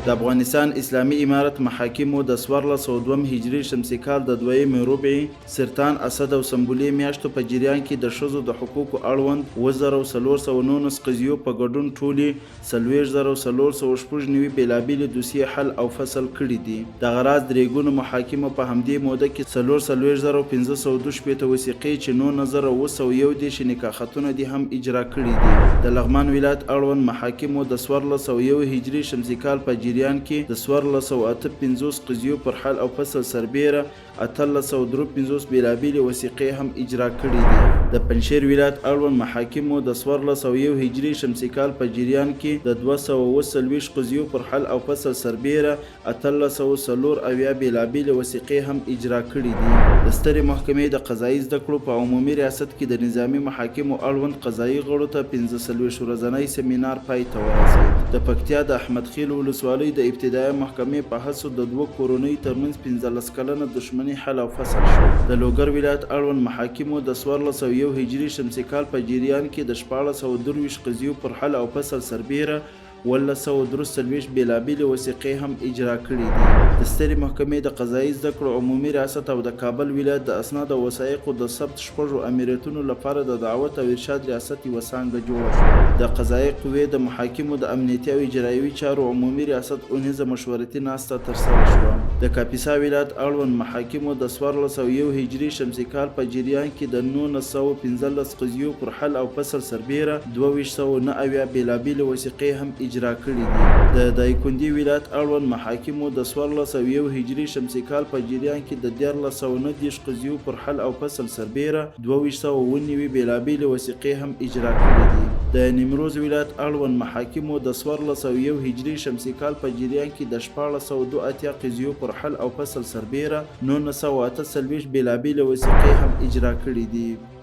د افغانستان اسلامي امارت محاکمو د 1402 هجري شمسي کال د دویمې ربعې، سرطان، اسد او سنبلې میاشتو په جریان کې د ښځو د حقوقو اړوند 7419 قضیو په ګډون ټولې 40,496 بېلابېلې دوسیې حل او فصل کړې دي. دغه راز درې ګونو محاکمو په همدې موده کې 44,562 وثیقې چې 19,731 نکاح خطونه دي هم اجرا کړې دي. د لغمان ولایت اړوند محاکمو د 1401 هجري شمسي کال په جریان کې د 1458 قضیو پر حل او فصل سربېره 1853 بېلابېلې وثیقې هم اجرا کړې دي. د پنجشېر ولایت اړوند محاکمو د 1401 هجري شمسي کال په جریان کې د 247 قضیو پر حل او فصل سربېره 1874 بېلابېلې وثیقې هم اجرا کړې دي. د سترې محکمې د قضايي زده کړو په عمومي ریاست کې د نظامي محاکمو اړوند قضايي غړو ته 45 ورځنی سمینار پای ته ورسېد. د پکتیا د احمدخېلو ولسوالۍ د ابتدایه محکمې په هڅو د دوه کورنیو ترمنځ 15 کلنه دښمني حل او فصل شوه. د لوګر ولایت اړوند محاکمو د 1401 هجري شمسي کال په جریان کې د 1623 قضیو پر حل او فصل سربېره 1743 بېلابېلې وثیقې هم اجرا کړې دي. د سترې محکمې د قضايي زده کړو عمومي ریاست او د کابل ولایت د اسنادو او وثایقو د ثبت شپږو آمریتونو لپاره د دعوت او ارشاد ریاست یوه څانګه جوړه شوه. د قضايي قوې د محاکمو د امنیتي او اجرایوي چارو عمومي ریاست اونیزه مشورتي ناسته ترسره شوه. د کاپیسا ولایت اړوند محاکمو د 1401 هجري شمسي کال په جریان کې د 1915 قضیو پر حل او فصل سربېره 2279 بېلابېلې وثیقې هم اجرا کړې دي. د دایکندي ولایت اړوند محاکمو د 1401 هجري شمسي کال په جریان کې د 1339 قضیو پر حل او فصل سربېره 2297 بېلابېلې وثیقې هم اجرا کړې دي. د نیمروز ولایت اړوند محاکمو د 1401 هجري شمسي کال په جریان کې د 1682 قضیو پر حل او فصل سربېره 1948 بېلابېلې وثیقې هم اجرا کړې دي.